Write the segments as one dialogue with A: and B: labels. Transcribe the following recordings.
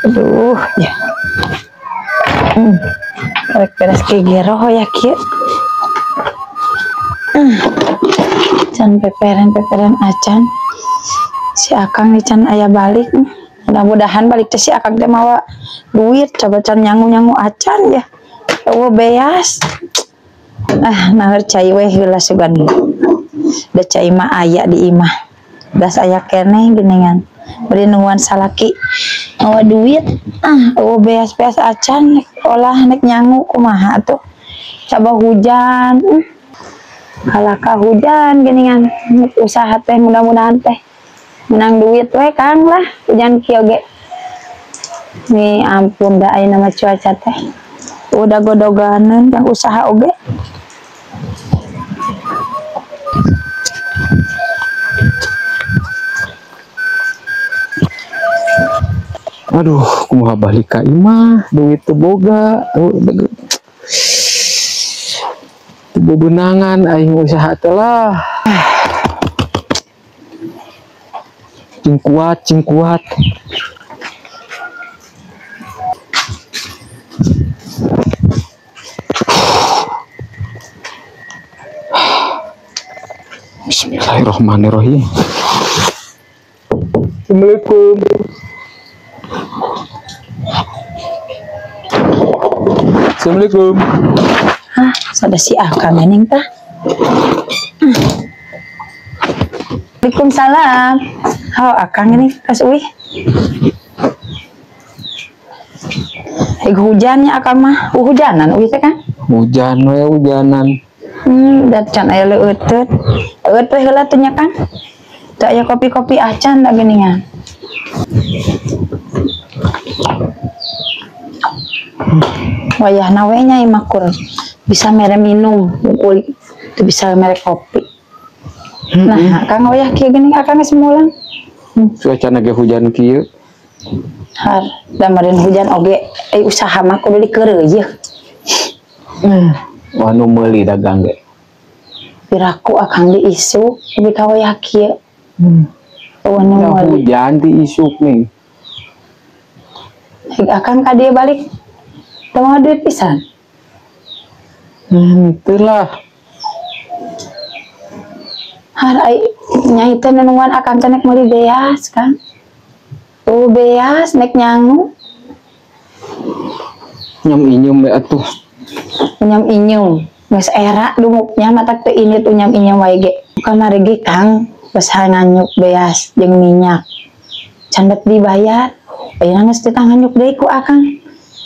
A: Aduh ya. Rek beres gegeroh ya kieu. Can peperen-peperen acan. Si Akang nih can aya balik. Mudah-mudahan balik teh si Akang teh mawa duit, coba can nyangu-nyangu acan ya. Eueuh beas. Ah, naheur cai we heula sugan. Da cai mah aya di imah. Das aya keneh geuningan. Bari nungguan salaki mawa duit. Ah, eueuh beas-beas acan nek olah nek nyangu kumaha atuh. Coba hujan. Kalaka hujan geuningan. Nek usaha teh mudah-mudahan teh menang duit we Kang lah hujan kieu ge. Nih ampun da ayeuna mah cuaca teh. Udah godoganan yang usaha oge.
B: Aduh, kumaha balik ka imah, duit teu boga, teu bebenangan aing usaha teh lah. Cing kuat, cing kuat. Bismillahirrahmanirrahim. Assalamualaikum. Assalamualaikum.
A: Hah, sada si Akang geuning tah. Waalaikumsalam. Oh, Akang ini pas uih. Hujannya Akang mah, hujanan uih teh kan?
B: Hujan we hujanan.
A: Da can aya leuteut. Leueut we heula teh nya Kang. Teu aya kopi-kopi acan da geuningan. Wayahna we nya imah kur bisa mere minum, kulit teu bisa mere kopi. Nah, Kang wayah kieu geuning Akang geus mulang.
B: Cuacana ge hujan kieu.
A: Har, da meureun hujan oge usaha mah kudu dikeureuy yeuh.
B: Wah nu meuli dagang ge.
A: Piraku Akang di isuk lebih ka wayah kieu. Eueuh nu meuli.
B: Hujan di isuk nih.
A: Akang ka dieu balik teu mawa duit pisan.
B: Henteu lah.
A: Har ai nyai teh nungguan Akang teh nek meuli beas Kang. Oh beas nek nyangu.
B: Nyam inyum we atuh.
A: Nyam inyum. Geus era dumuknya matak teu ini tuh nyam inyum wae ge. Kamari ge Kang geus nganyuk beas jeung minyak. Can bet dibayar. Ayeuna geus teu nganyuk deui ku Akang.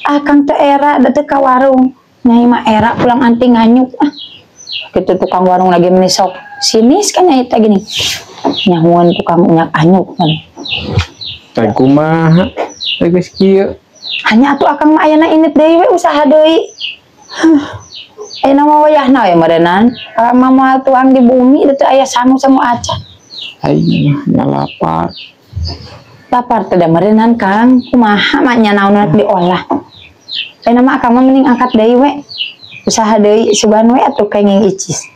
A: Akang teu era da teu ka warung. Nyai mah era pulang anting nganyuk ah. Gitu tukang warung lagi menisok sinis kan nyai teh gini. Nyahuan tukang minyak anyuk kan.
B: Teh kumaha? Teh geus kieu.
A: Hanya atuh Akang mah ayeuna init deui we usaha deui. Ayeuna mah wayahna we meureunnan. Akang mah moal tuang di bumi teu aya sangu-sangu acan.
B: Aing mah lapar.
A: Lapar teh da meureunnan Kang. Kumaha mah nya naon diolah. Ayeuna mah Akang mah mending angkat deui we. Usaha deui sugan we atuh kenging icis.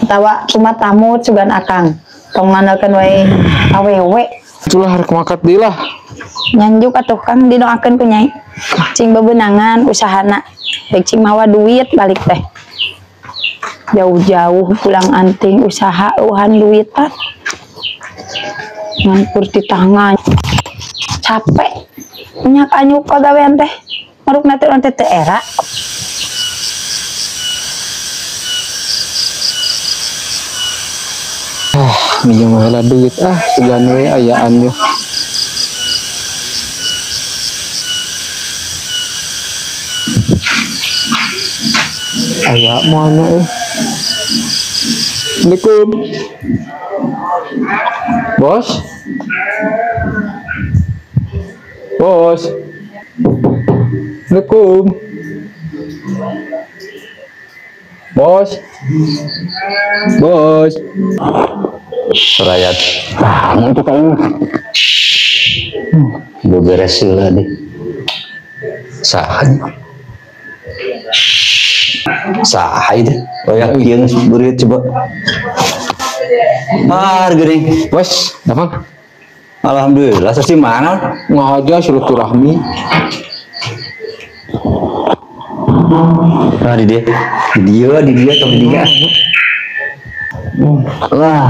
A: Atawa kumaha tamu sugan Akang. Tong ngandalkeun wae awewe.
B: Itulah harus makat deui lah.
A: Nyanjuk atuh Kang didoakeun ku nyai. Cing bebenangan usahana. Baik cing mawa duit balik teh. Jauh-jauh pulang anting usaha eueuhan duitan. Ngampur di tangan. Capek. Nyak anyuk pagawean teh. Marukna teh urang teh teu era.
B: Ah, minjem heula duit ah, sugan we ayaan yo. Aya mana eh? Assalamualaikum. Bos? Bos. Assalamualaikum. Bos. Bos.
C: Serayat banget tuh kayaknya. Beberes lah deh. Sah. Sah itu. Oh ya, kieu geus beureut coba. Mar geuning.
B: Bos, damang.
C: Alhamdulillah, sasi mana?
B: Ngahaja silaturahmi.
C: Nah, di dia. Di dia tong di dia. Wah,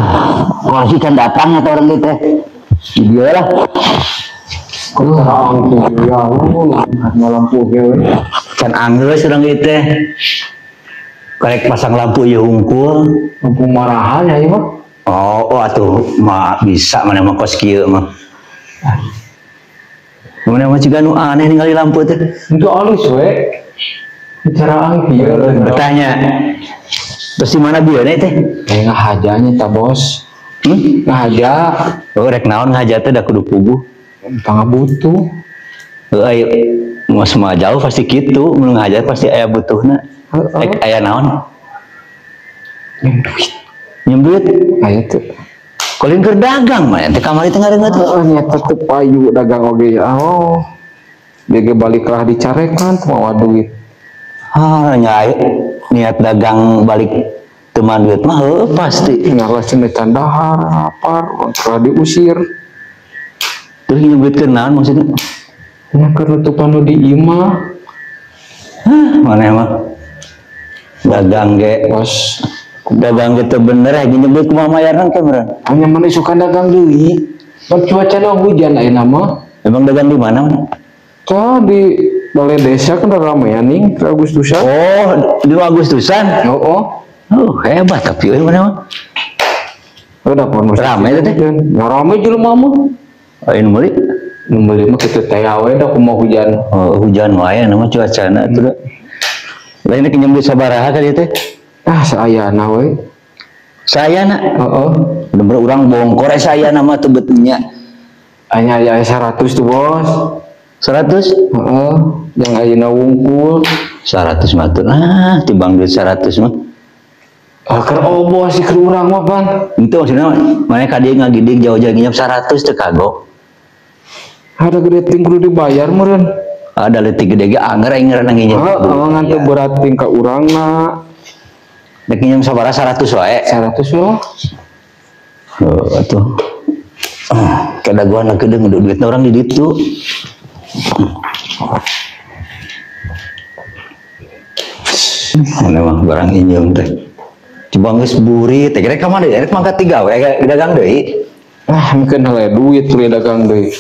C: masih kan datang atau orang gitu. Di dia lah.
B: Lampu
C: can anggeus urang ieu teh. Karek pasang lampu ieu hungkul.
B: Lampu marahan ya ieu mah.
C: Oh, atuh mah bisa mana mah kos kieu mah. Mana mah jiga nu aneh ningali lampu teh.
B: Itu alus we. Bicaraan kieu
C: bertanya. Terus di mana bieu teh?
B: Ngahajanya ta bos. Ngahaja.
C: Oh, rek naon ngahaja teh da kudu puguh.
B: Pangabutuh.
C: Heuh, mau semua jauh pasti kitu, mun ngahaja pasti aya butuhna. Rek aya naon?
B: Nyem duit.
C: Nyem duit?
B: Aya teu.
C: Kolin keur dagang mah teh kamari teh ngareungeut.
B: Heeh, nya tetep payu dagang oge ya. Oh. Bege baliklah dicarekan teu mawa duit.
C: Ah, nya niat dagang balik teman duit mah heuh pasti.
B: Ngalah cenah can dahar, lapar, urang diusir.
C: Terus nyem duit keur naon maksudna?
B: Nya keur nutupan nu di imah.
C: Hah, mana mah? Dagang ge,
B: bos.
C: Dagang ge teu bener eh nyem duit kumaha mayarna teh meureun.
B: Hanya mana isukan dagang deui. Bab cuacana hujan ayeuna mah.
C: Emang dagang di mana?
B: Tah di balai desa kan ramean ning Agustusan.
C: Oh, di Agustusan?
B: Heeh.
C: Oh, hebat tapi euy mana mah.
B: Udah pon
C: rame teh.
B: Ya rame jelema mah.
C: Ayeuna meuli?
B: Nu meuli mah kitu teh we da kumaha hujan.
C: Oh, hujan wae nama cuacana atuh. Lain rek nyem duit sabaraha ka dieu teh?
B: Ah, saayana we.
C: Saayana?
B: Heeh.
C: Bener urang bongkor saayana mah teu betulnya.
B: Aya aya 100 tuh, Bos.
C: 100?
B: Heeh, yang ayeuna wungkul
C: 100 mah tuh. Nah, timbang duit 100 mah.
B: Ah, keur obos sih keur urang mah, Pan.
C: Itu maksudna mana ka dieu ngagidig jauh-jauh nginjem 100 teu kagok.
B: Ada gede ting kudu dibayar meureun.
C: Ada leutik gede ge anger aing ngaranna nginjem.
B: Heeh, ngan teu berat ting ka urangna.
C: Rek nginjem sabaraha 100 wae.
B: 100 we.
C: Heuh atuh. Kadaguan kedeung duitna urang di ditu. Mana mah barang injem teh. Coba geus burit teh rek ka mana rek mangkat tiga we dagang deui.
B: Ah, mungkin heula duit tuluy dagang deui.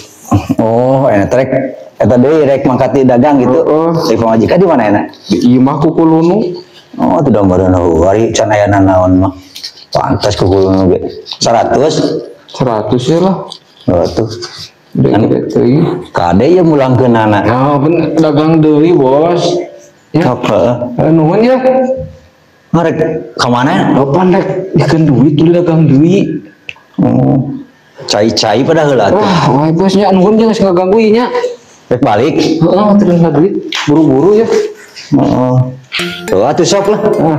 C: Oh, enak rek eta deui rek mangkat di dagang gitu.
B: Heeh.
C: Di pamajikan di mana enak?
B: Di imah kukulunu.
C: Oh, teu da meureun hari can aya nanaon mah. Pantes kukulunu ge. 100?
B: 100 ya lah.
C: Oh, tuh.
B: Gede deui.
C: Kade ieu mulangkeunana.
B: Ya, ben dagang deui, Bos. Ya.
C: Sok heeh.
B: Nuhun ya.
C: Rek ka mana?
B: Kapan rek dikeun duit tuluy dagang deui.
C: Oh. Cai-cai pada heula tuh.
B: Wah, wae bos nya nuhun jeung geus ngaganggu ieu nya.
C: Rek balik.
B: Heeh, terus duit buru-buru ya.
C: Heeh. Tuh atuh sok lah.
B: Heeh.